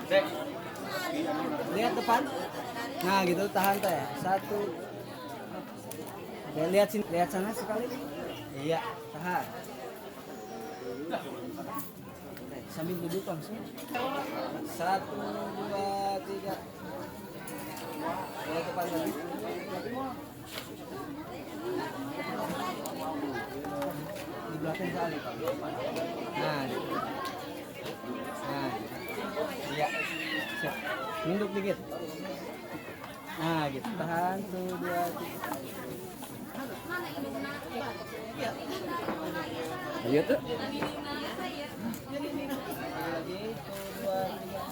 Lihat depan. Nah, gitu tahan teh. Satu. Oke, lihat sini, lihat sana sekali. Iya, tahan. Oke, sambil duduk langsung. Satu, dua, tiga. Lihat depan lagi. Di belakang sekali, Pak. Nah, gitu. Nah, gitu. Iya. Siap. Nunduk dikit. Nah, gitu. Tahan, tuh, dua, tiga. Ayo tuh. Lagi, tuh, dua, tiga.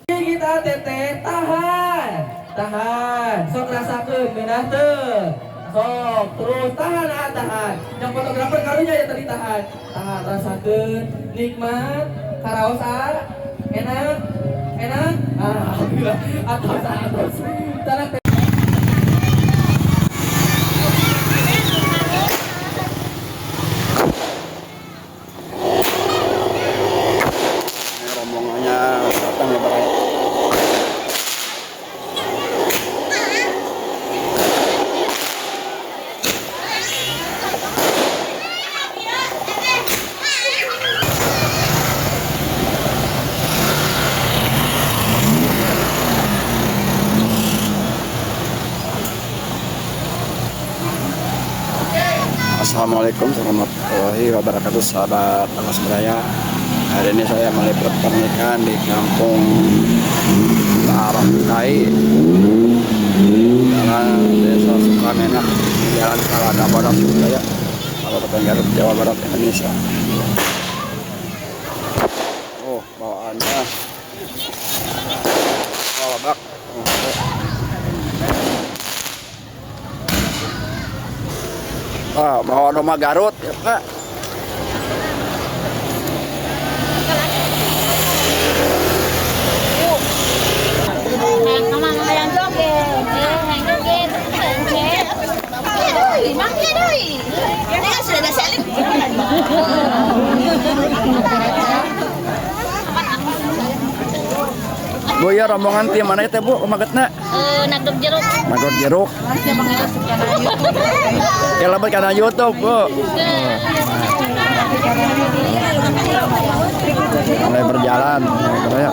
Kita teteh tahan, tahan, sok rasakeun ngeunah teu. Sok terus tahan, ah, tahan. Yang fotografer karunya ya tadi tahan, tahan rasakeun, nikmat, karaos ah, enak, enak, ah, alhamdulillah, atos atos. Tahan. Ini rombongannya datang ya Pak. Assalamualaikum warahmatullahi wabarakatuh, sahabat Alas Beraya. Hari ini saya meliput pernikahan di kampung Tarangkai, Jalan Desa Sukamenak, Jalan Salada Barat Budaya, Kabupaten Garut, Jawa Barat, Indonesia. Oh, bawaannya kolobak. Ah, bawa domba Garut ya Pak. Hayang joget, hayang joget, ini kan sudah ada selip. Bu ya rombongan ti mana teh Bu magetna? Nagdog jeruk. Maggot jeruk. Ya lebet kana YouTube, Bu. Mulai berjalan, ya.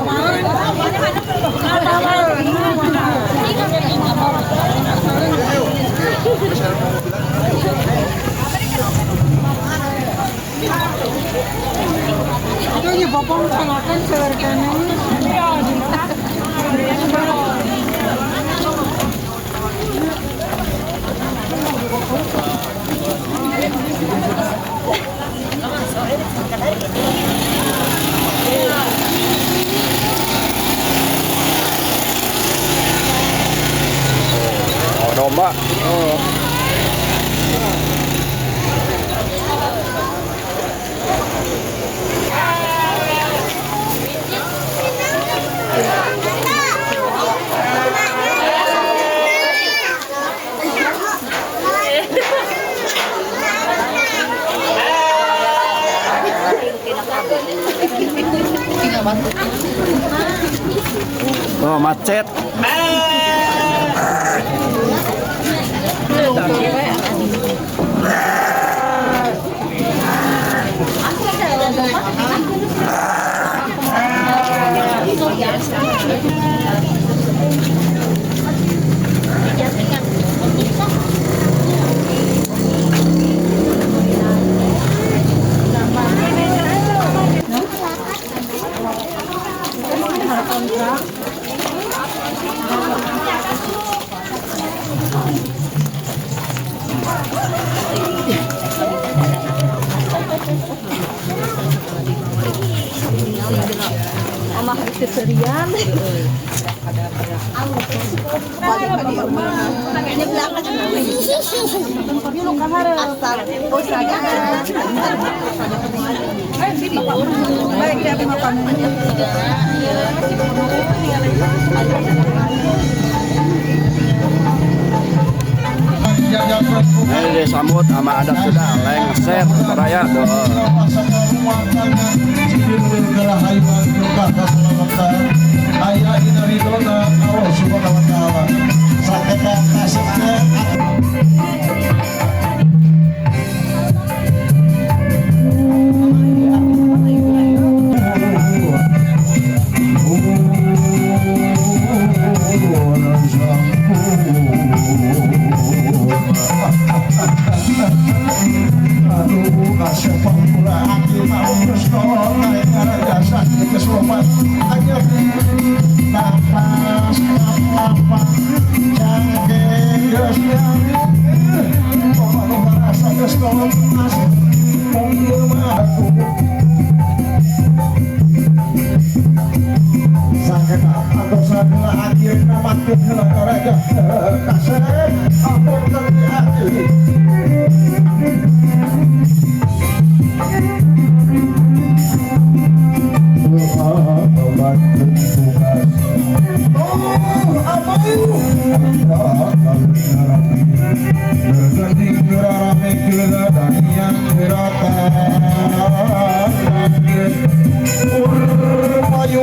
Oh, domba. Oh. Oh, macet. Ini disambut sama adat sudah lengser baraya tuh. Thank you.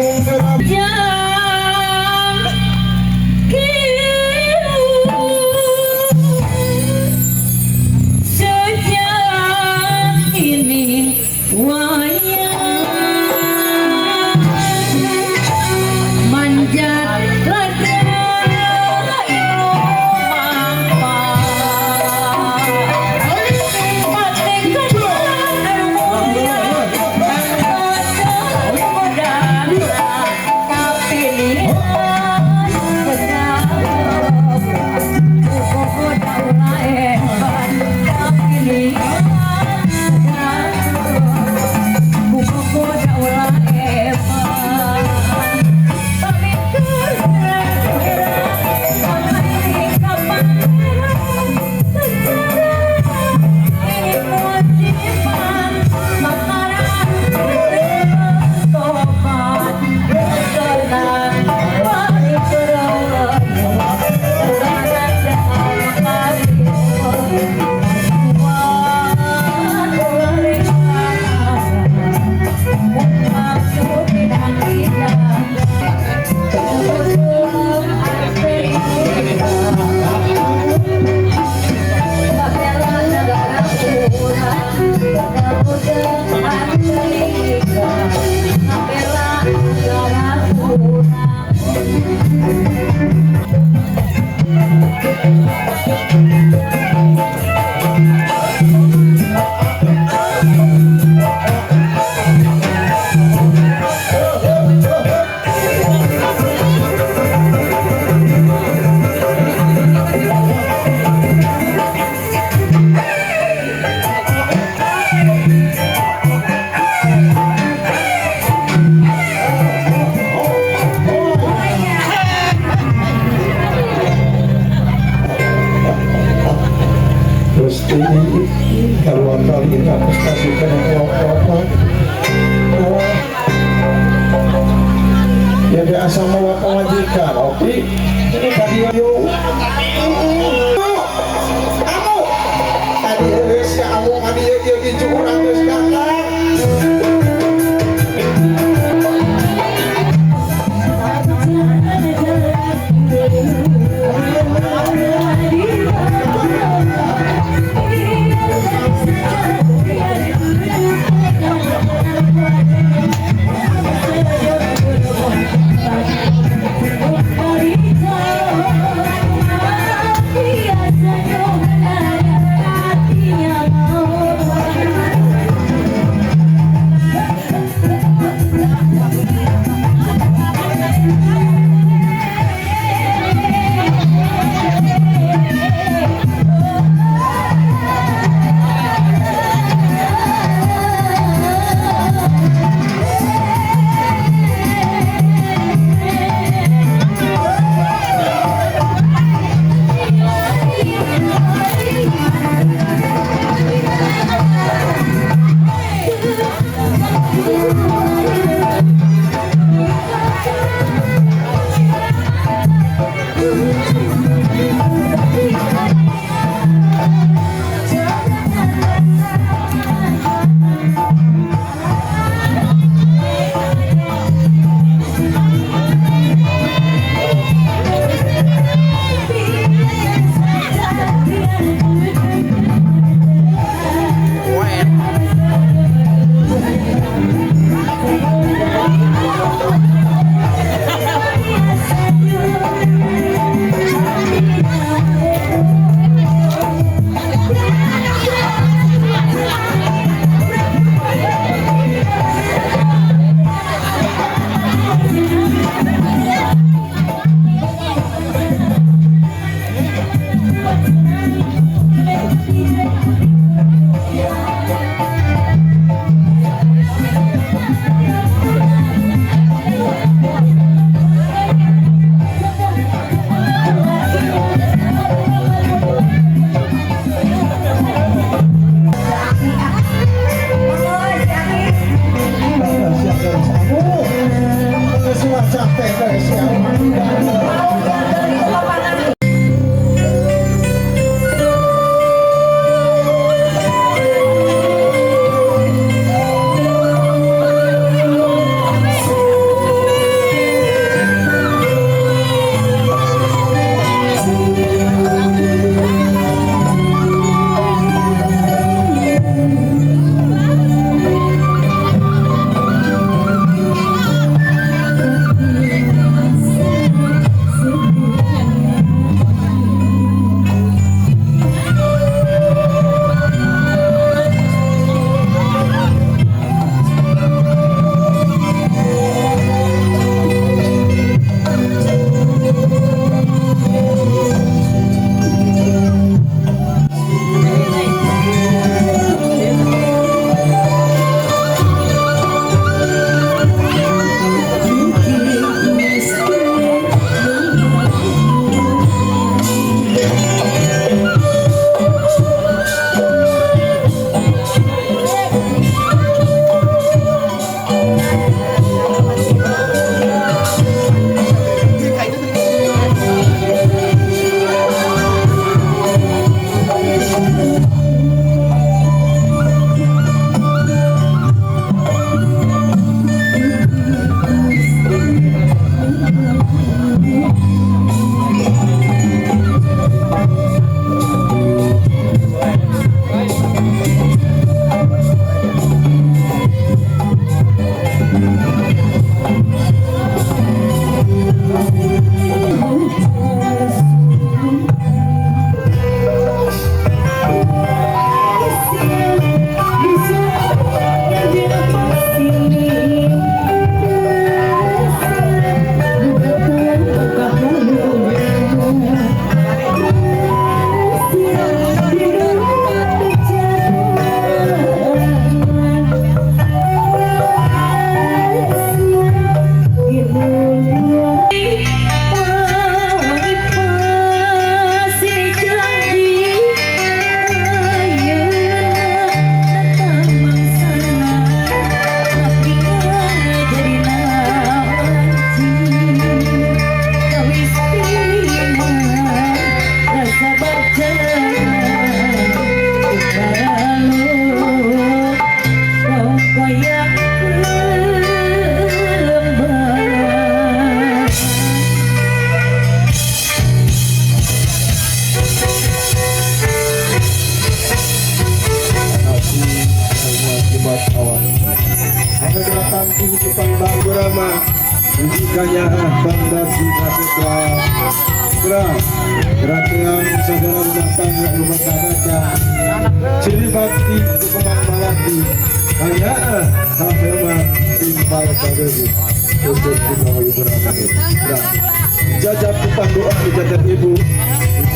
Jajak kupang doa jajak ibu,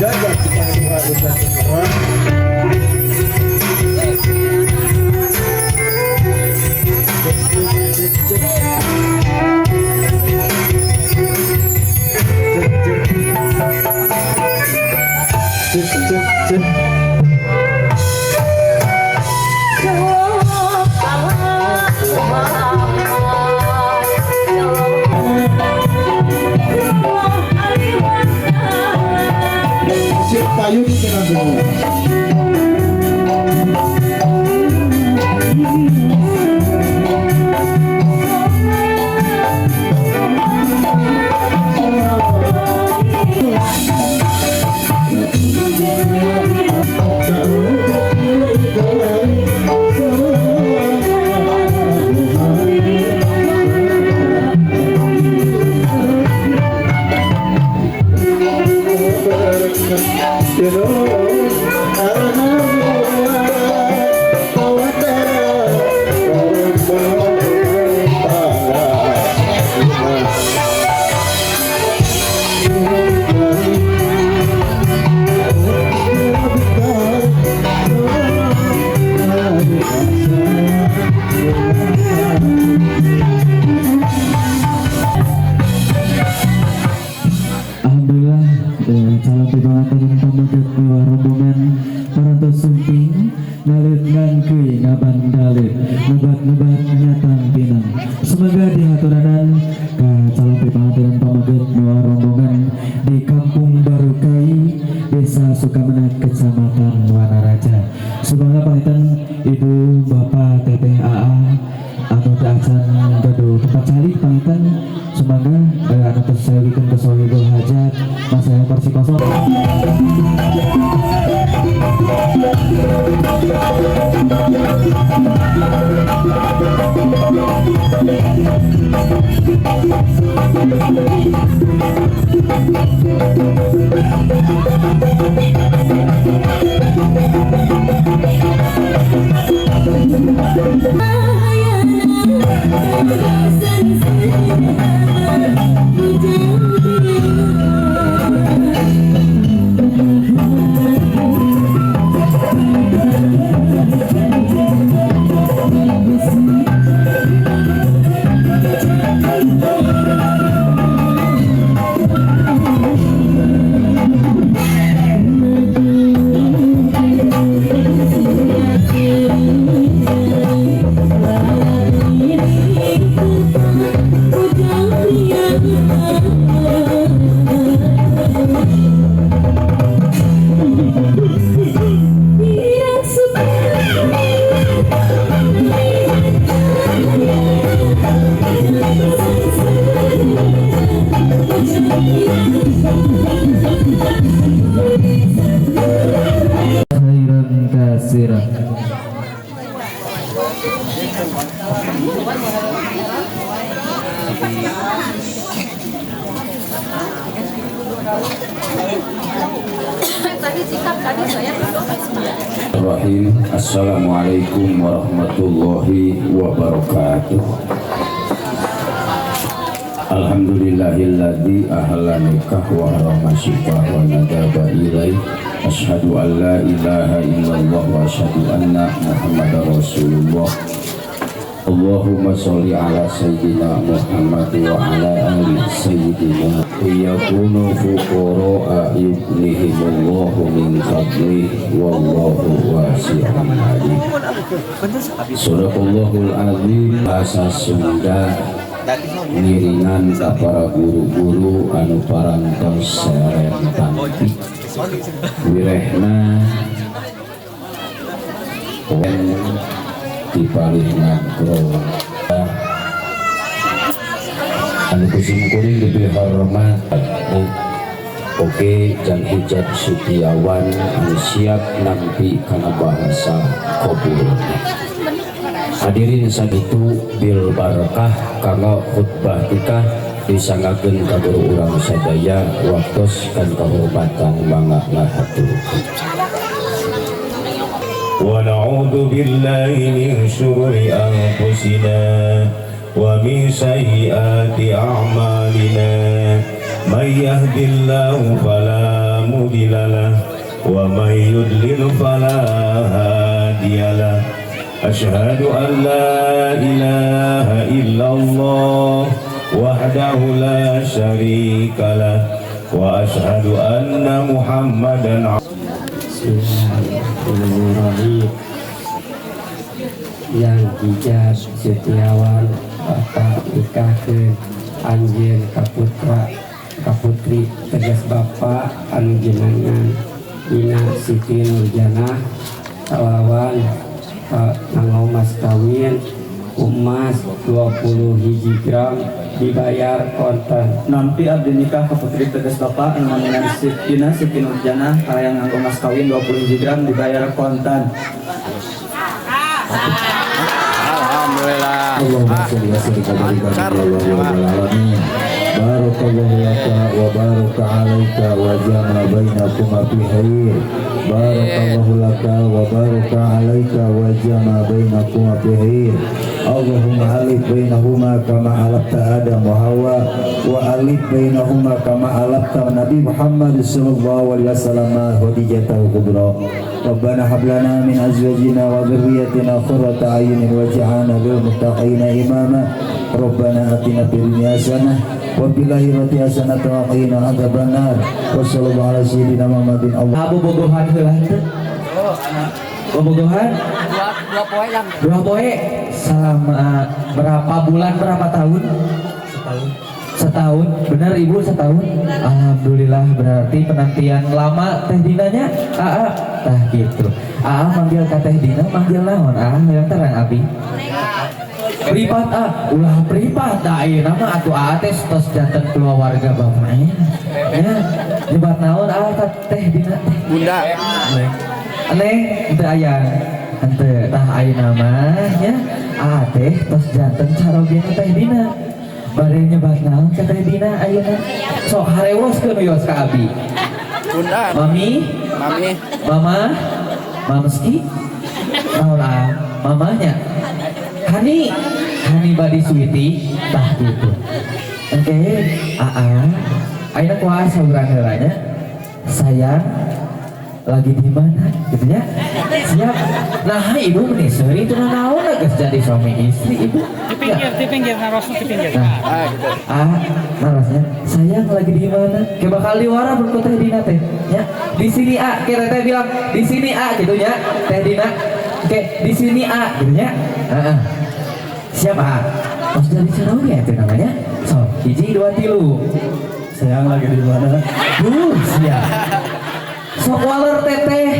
jajak kupang doa jajak orang. Payung tenang dulu. Alhamdulillah, calon pengantin pameget rombongan parantos sumping nalit ngangkeuy ngabandalit nebat-nebat nyatang pinang. Semoga dihaturanan ka calon pengantin pameget. Sukamenak, Kecamatan Wanaraja. Semoga panginten Ibu, Bapak, Teteh, AA anu teu acan gaduh tempat calik panginten sumangga anu tos sayogikeun ke sohibul hajat masihan kursi kosong. Khairan katsira. Rahim. Assalamualaikum warahmatullahi wabarakatuh. Alhamdulillahilladzi ahalla nikah wa harrama syifah wa nadaba ilaih. Asyhadu an la ilaha illallah wa asyhadu anna Muhammadar Rasulullah. Allahumma sholli ala sayyidina Muhammad wa ala ali sayyidina. Yakunu fuqara'a yughnihimullahu min fadlihi wallahu wasi'un alim. Shadaqallahul azim. Bahasa Sunda ngiringan ka para guru-guru anu parantos seren tangti wirehna di palih ngagro anu kusim kuring lebih hormat. Oke, Jang Hijab Setiawan anu siap nampi kana bahasa kabul. Hadirin sakitu bil barakah kanggo khutbah kita disangakeun ka guru urang sadaya waktos kan kahormatan mangga ngahaturkeun. Wa na'udzu billahi min syururi anfusina wa min sayyiati a'malina. May yahdihillahu fala mudhillalah wa may yudlil fala hadiyalah. Asyhadu an la ilaha illallah wahdahu la syarikalah wa asyhadu anna Muhammadan. Bismillahirrahmanirrahim. Yang Hijab Setiawan bapak nikahkeun anjeun ka putra ka putri tegas bapak anu jenengan Ina Siti Nurjanah kalawan nganggo mas kawin emas 20 hiji gram dibayar kontan. Nampi abdi nikah ka putri tegas bapak anu namina Ina Siti Nurjanah kalayan nganggo mas kawin 20 hiji gram dibayar kontan. Alhamdulillah. Allahumma sholli wa sallim ala alamin. Barakallahu laka wa baraka alaika wa jama bainakuma fi khair. Barakallahu laka wa baraka alaika wa jama bainakuma fi khair. Allahumma alif bainahuma kama alafta Adam wa Hawa wa alif bainahuma kama alafta Nabi Muhammad sallallahu alaihi wasallam Khadijah kubra. Rabbana hab lana min azwajina wa dhurriyyatina qurrata a'yunin waj'alna lil muttaqina imama. Rabbana atina fid dunya hasanah wa fil akhirati hasanah wa qina adzabannar. Wa sallallahu ala sayyidina Muhammadin. Allah. Abu bogohan heula teu? Bobogohan? Dua poe lah. 2 poe selama berapa bulan, berapa tahun? Setahun. Setahun. Benar Ibu setahun? Alhamdulillah. Alhamdulillah, berarti penantian lama Teh Dinanya Aa tah gitu. Aa manggil ka Teh Dina manggil naon Aa yang terang abi? Privat ah, ulah privat da ayeuna mah atuh Aa teh tos janten keluarga bapaknya. Ya, nyebat naon Aa ka Teh Dina teh? Bunda. Neng, henteu aya. Henteu tah ayeuna mah nya Aa teh tos janten carogena Teh Dina. Bade nyebat naon ka Teh Dina ayeuna? Sok harewoskeun wios ka abi. Bunda. Mami, Mami. Mama, Mamski, naon ah? Mamanya. Hani, Hani Badi Sweety, tah gitu. Oke, Aa, ayeuna kumaha saurang heula nya? Sayang lagi di mana gitu ya? Siap. Nah, ibu meni seuri itu naon geus jadi suami istri ibu. Di pinggir, di pinggir, narosnya di pinggir. Nah, Ah, gitu. ah, narosnya sayang lagi di mana? Kayak bakal diwara berku Teh Dina teh. Ya, di sini A, kayak Teteh bilang di sini A gitu ya, Teh Dina. Oke, di sini A gitu ya. Heeh. Siap A. Pas jadi caroge itu namanya. So, hiji dua tilu. Sayang lagi di mana? Siap. Sok waler teteh.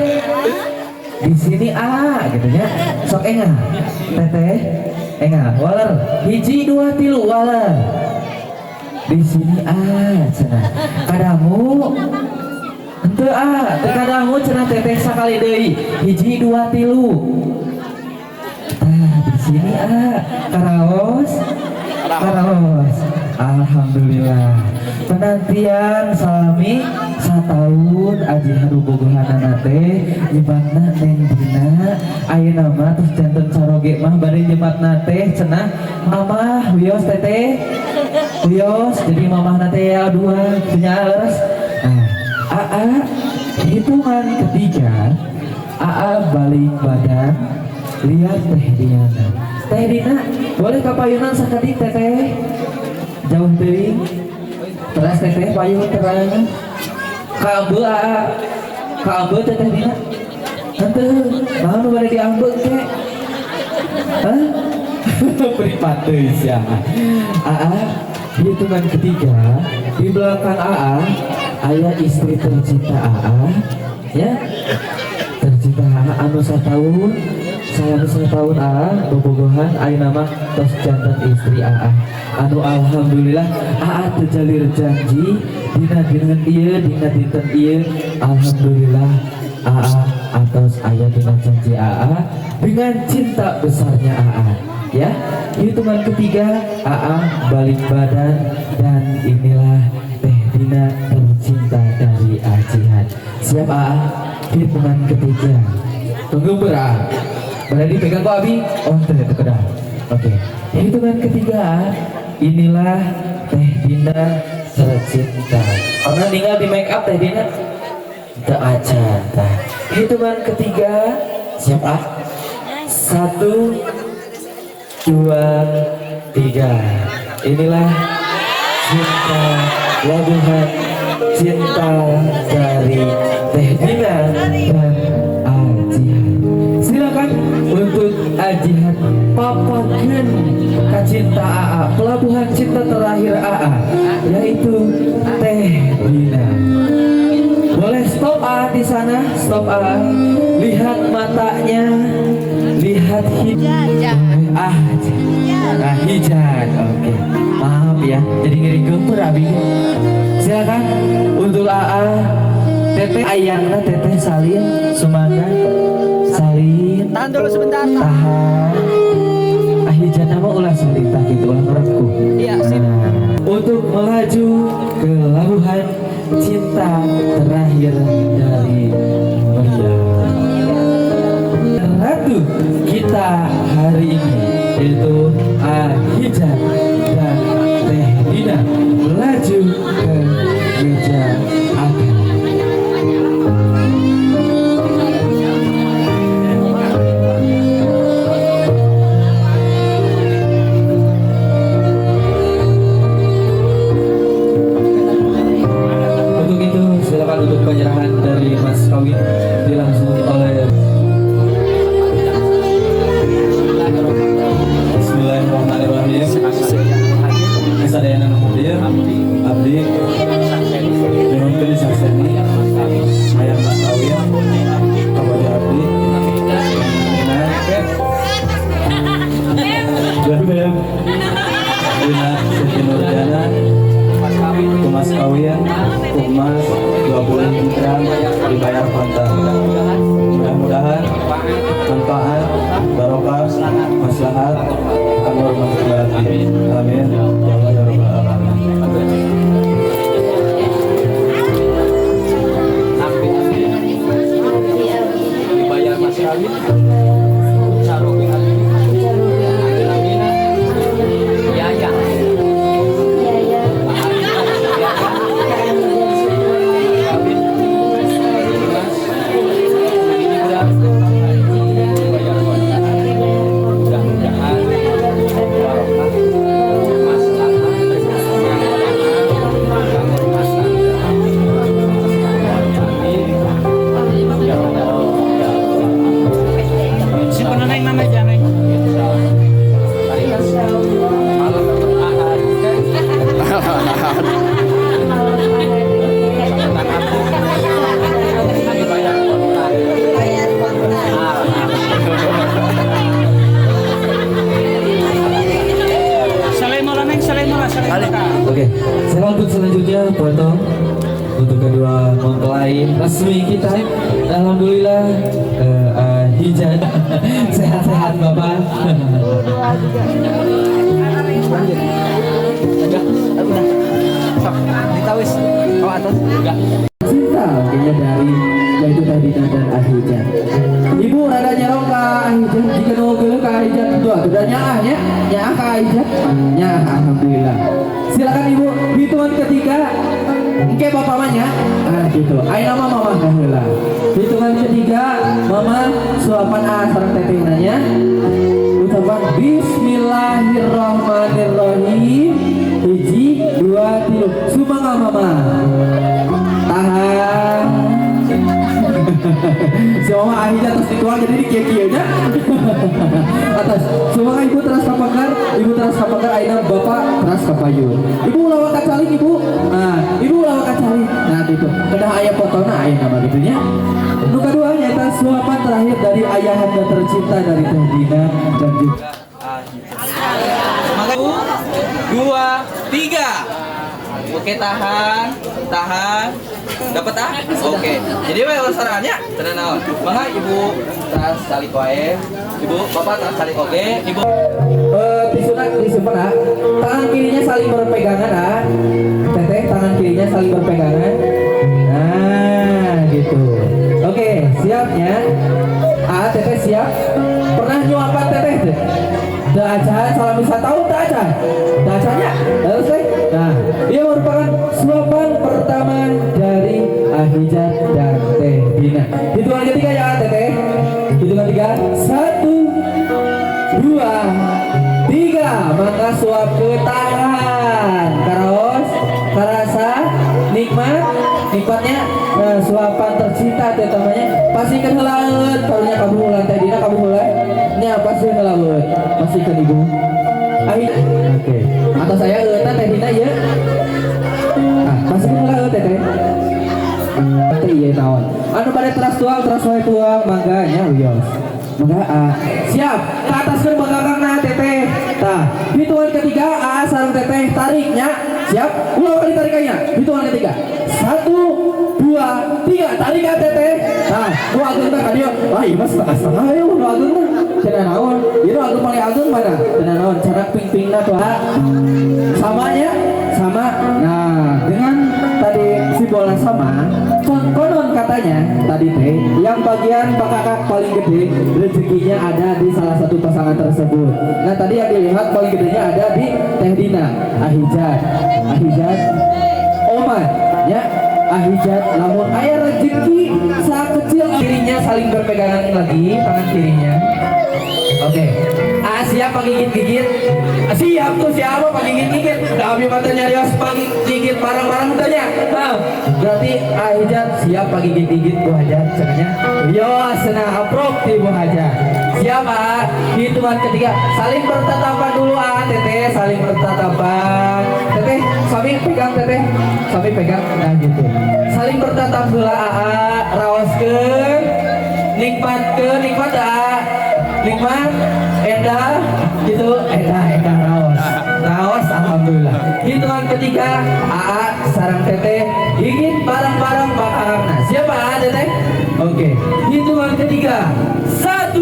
Di sini A gitu ya. Sok engah. Teteh engah waler. Hiji dua tilu waler. Di sini A cenah. Kadangu henteu A, teu kadangu cenah teteh sakali deui. Hiji dua tilu. Tah di sini A. Karaos. Karaos. Alhamdulillah. Penantian salami satahun aji haru bogohanana teh nyebatna Neng Dina ayeuna mah terus janten caroge mah bade nyebatna teh cenah mamah wios teteh wios jadi mamahna teh ya dua cenah leres. Nah, Aa hitungan ketiga Aa balik badan lihat Teh Diana. Teh Dina boleh kapayunan sakedik teteh jauh teuing teras teteh payun terang kaambe Aa kaambe teteh Dina henteu naon nu bade diambe ke hah privat deui sia. Aa hitungan ketiga di belakang Aa aya istri tercinta Aa ya tercinta Aa anu satahun saya setahun Aa bobogohan ayeuna mah tos janten istri Aa anu alhamdulillah Aa terjalir janji dina dinten ieu dina dinten ieu alhamdulillah Aa atos aya dina janji Aa dengan cinta besarnya Aa ya. Hitungan ketiga Aa balik badan dan inilah Teh Dina tercinta dari Ajihan. Siap Aa hitungan ketiga tunggu ber Aa berarti pegang kok Abi oh ternyata kedah. Oke, hitungan ketiga inilah Teh Dina tercinta. Pernah tinggal di make up Teh Dina? Teu acan tah. Hitungan ketiga siap ah? 1 2 3. Inilah cinta labuhan cinta dari Teh Dina dan Ajihan. Silakan untuk Ajihan papakeun ka cinta AA, pelabuhan cinta terakhir AA yaitu Teh Dina. Boleh stop AA di sana, stop AA. Lihat matanya, lihat hijau. Ah, nah, hijau. Oke. Maaf ya, jadi ngiri gempur abi. Silakan untuk AA teteh ayangna teteh salin sumangga salin. Tahan dulu sebentar. Tahan. Ah hijana mah ulah salin tah kitu ulah ngerekku. Iya, sip. Nah, untuk melaju ke labuhan cinta terakhir dari Maria. Ratu kita hari ini yaitu Ahijan dan Teh Dina melaju ke meja akad. Untuk itu silakan untuk penyerahan dari mas kawin dilangsung oleh Bismillahirrahmanirrahim. Sadayana nu hadir, abdi nyuhunkeun kawin emas 20 gram dibayar kontan. Mudah-mudahan manfaat, barokah, maslahat, kanggo rumah tangga. Amin. Ya Allah ya Rabbal alamin. Dibayar mas kawin caroge abdi namina Yaya kawin emas gram dibayar kontan. Mudah-mudahan barokah, maslahat, kanggo rumah tangga. Amin ya Allah ya Allah. Simpen neng mana aja neng. Malam ahad dibayar kontan. Salai mola neng, salai mola, salai mola. Oke, saya untuk selanjutnya foto untuk kedua mempelai resmi kita. Alhamdulillah Hijat sehat-sehat Bapak. Udah, udah. Sok, ditawis. Oh, atas. Udah. Cinta kayaknya dari yaitu tadi dan Ahijat. Ibu rada nyerong ka Ahijat jika nu geuleuh ka Ahijat tuh atuh da nyaah nya, nyaah ka Ahijat. Nyaah alhamdulillah. Silakan Ibu hitungan ketiga. Engke bapak mah nya. Ah gitu. Ayeuna mah mama heula. Hitungan ketiga mama suapan A sareng teteh nanya. Ucapan bismillahirrahmanirrahim. 1, 2, 3. Sumangga mama. Tahan. Si mama akhirnya terus dituang jadi di kieu-kieu nya. Atas. Sumangga ibu teras kapakar, ibu teras kapakar ayeuna bapak teras kapayun. Ibu ulah kacalik ibu. Nah, ibu ulah kacalik. Nah gitu. Kedah aya fotona ayeuna mah gitu nya. Nu kadua nyaeta suapan terakhir dari ayahanda tercinta dari Teh Dina dan juga Semangat. 2, 3. Oke, tahan, tahan. Dapat ah? Oke. Jadi we sarannya cenah naon? Mangga ibu teras calik wae. Ibu, bapak teras calik oge. Ibu tisuna disimpan ah. Tangan kirinya saling berpegangan ah. Teteh tangan kirinya saling berpegangan. Nah, gitu. Oke, siapnya. Ah, teteh siap. Pernah nyuapan teteh teh? Dah acan, salam bisa tahu tak acan? Dah acannya? Terus teh. Nah, ia merupakan suapan pertama dari Ahijat dan Teh Dina. Hitungan ketiga ya teteh. Hitungan tiga. 1, 2, 3. Maka suap ke tangan. Karaos, karasa, nikmat, nikmatnya. Nah, suapan tercinta teh namanya. Pastikan helaut. Karunya kabuhulan Teh Dina kabuhulan. Nya pasti helaut. Pastikan ibu. Akhir. Oke. Atau saya eueuh Teh Dina ya. Ah, pastikan helaut teteh. Teh ieu naon. Anu bade teras tuang, teras wae tuang mangga nya wios. Mangga ah. Siap. Ka ataskeun bagagangna teteh. Tah, hitungan ketiga aa sareng teteh tariknya. Siap? Ulah kali tarikannya. Hitungan ketiga. 1, 2, 3. Tarik ya teteh. Nah, nu ageung teh ka dieu. Wah, ieu mah setengah-setengah euy nu ageung mah. Cenah naon? Ieu nu ageung paling ageung mana? Cenah naon? Cara ping-pingna tuh. Samanya sama. Nah, dengan tadi simbolnya sama, konon katanya tadi teh yang bagian bakakak paling gede rezekinya ada di salah satu pasangan tersebut. Nah, tadi yang dilihat paling gedenya ada di Teh Dina, Ahijat, Ahijat, Oman, ya. Ahijat, namun ayah rezeki saat kecil kirinya saling berpegangan lagi tangan kirinya. Oke. Ah, siap pagigit-gigit. Siap tuh siapa pagigit-gigit. Da abi mah teh nyarios pagigit barang-barang teh nya. Nah, berarti Ahijat siap pagigit-gigit Bu Hajat cenah. Yo cenah aprok ti Bu Hajat. Siap ah. Hitungan ketiga saling bertatapan dulu ah teteh, saling bertatapan. Teteh, suami pegang teteh. Suami pegang nah gitu. Saling bertatap heula aa, raoskeun, nikmatkeun, nikmat aa. Nikmat, endah gitu, endah, endah raos. Raos alhamdulillah. Alhamdulillah. Hitungan ketiga, AA sareng Teteh gigit bareng-bareng bakarna. Siapa AA Teteh? Oke. Hitungan ketiga, 1,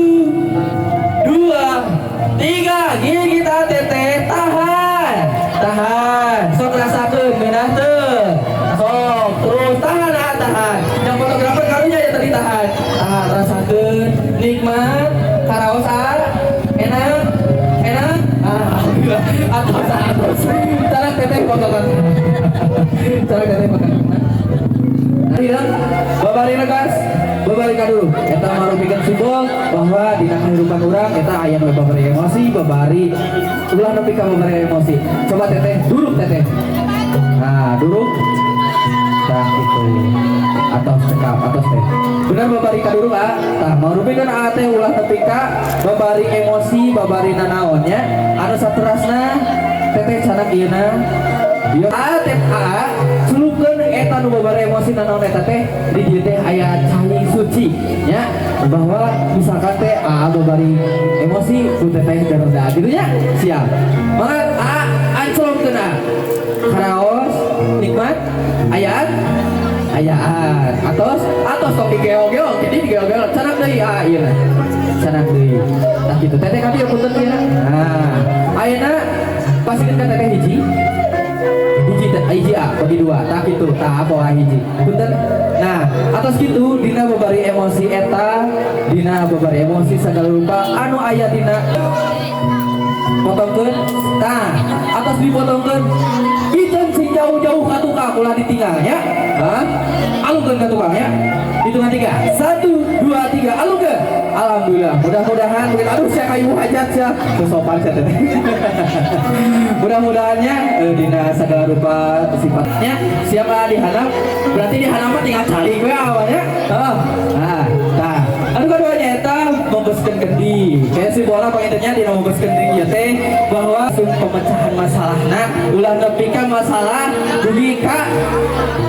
2, 3. Gigit AA Teteh, tahan, tahan. Sok rasakeun ngeunah teu. Sok terus tahan AA, tahan. Yang fotografer karunya ya tadi tahan. Tahan, rasakeun nikmat. Karaos AA, enak, enak. Ah, atos atos. Cara Teteh fotokan. Cara Teteh fotokan. Hilang, babari regas, babari dulu. Eta marupikeun simbol bahwa dina kehidupan urang eta aya nu babari emosi, babari ulah nepi ka babari emosi. Coba Teteh, duduk Teteh. Nah, duduk. Tah gitu. Atos cekap, atos teh. Benar babari kaduruk ah. Tah marupikeun aa teh ulah nepi ka babari emosi, babari nanaon nya. Anu saterasna Teteh canak ieu. Ieu aa teh aa celupkeun eta nu babari emosi nanaon eta teh di dieu teh aya cai suci nya, bahwa misalkan teh aa babari emosi ku teteh darda gitu nya. Siap. Maka aa anclongkeun aa. Karaos nikmat ayaan ayaan atos atos topi geol-geol jadi geol-geol canak deui aa ieu canak deui. Tah kitu teteh ka dieu punten ieu. Nah, ayeuna pasikeun ka teteh hiji hiji teh hiji a bagi dua tah kitu tah apa hiji punten. Nah, atos kitu dina babari emosi eta dina babari emosi sagala rupa anu aya dina potongkeun. Tah atos dipotongkeun biteun sing jauh-jauh ka tukang ulah ditinggal ya. Hah? Alungkeun ka tukang ya. Hitungan 3, 1, 2, 3, alungkeun. Alhamdulillah. Mudah-mudahan mungkin aduh sia kayu hajat sia kesopan sia teh. Mudah-mudahannya dina segala rupa sifatnya siapa dihanap berarti dihanap mah tinggal calik we awalnya. Heeh. Nah, tah. Anu kaduanya eta membeskeun kendi. Kayak si bola pangintennya dina membeskeun kendi ieu teh bahwa pemecahan masalahna ulah nepi ka masalah dugi ka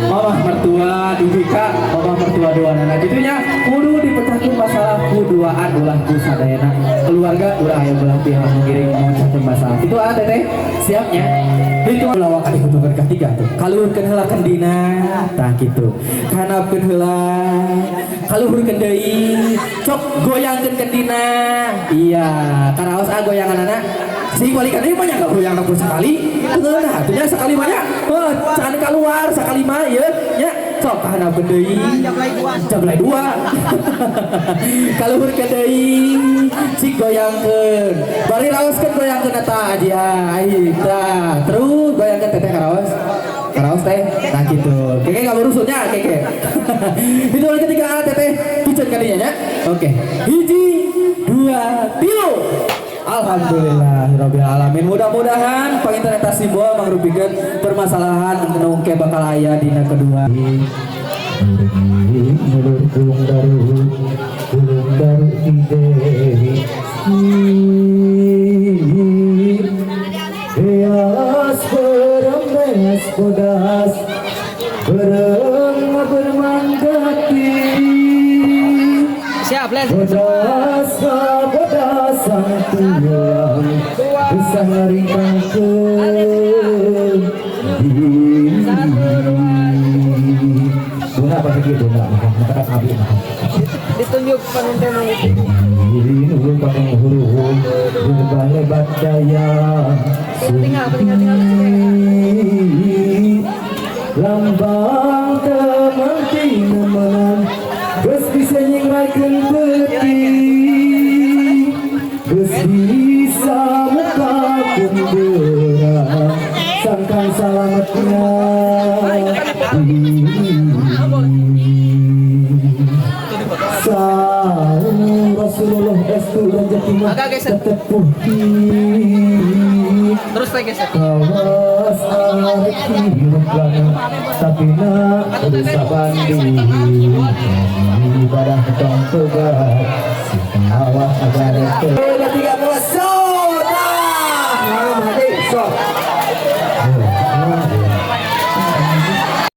mamah mertua, dugi ka mamah mertua duanana kitu nya. Kudu dipecahkeun masalah ku duaan ulah ku sadayana keluarga ulah aya belah pihak mengiring memecahkeun masalah. Itu ah Teteh siapnya. Itu lawak dibutuhkan ketiga tuh. Kaluhurkeun heula kendina tah kitu. Kanapkeun heula, kaluhurkeun deui, cok goyangkeun kendina. Iya, karaos ah goyanganana. Sing balikan deui mah nya goyang sekali. Nah, atunya sekali mah nya. Heuh, can keluar sekali mah ieu nya. Sok kahanapkeun deui. Jablay dua. Kaluhurkeun deui, cik goyangkeun. Bari raoskeun goyangkeun eta dia. Ai tah, terus goyangkeun teteh karaos. Karaos teh, nah gitu. Keke nggak berusutnya, keke. Itu yang ketiga teteh, piceun kadinya nya. Oke. 1, 2, 3. Alhamdulillah rabbil alamin. Mudah-mudahan panginten eta simbol mangrupikeun permasalahan anu engke bakal aya dina kedua. Gulung daru di Dewi. Beas berembes bodas bereng bermanggati. Siap, Les. Bodas bodasan tulang bisa ngaringkangkeun. Bunda apa begitu, Bunda? Maka abdi mah. Ditunjuk panonton itu. Ini pakai huruf lebat daya. Tinggal, tinggal, tinggal. Lambang teman temenan, geus bisa nyingraikeun peuti, geus bisa mukakeun beurang, sangkan salametna. Saum Rasulullah estu rezeki mah tetep putih. Terus lagi geser. Kawas arek hirup lana tapi na kudu sabandi ibadah tong pegat awak agar teu. 3, 2, 1. Nah, sok.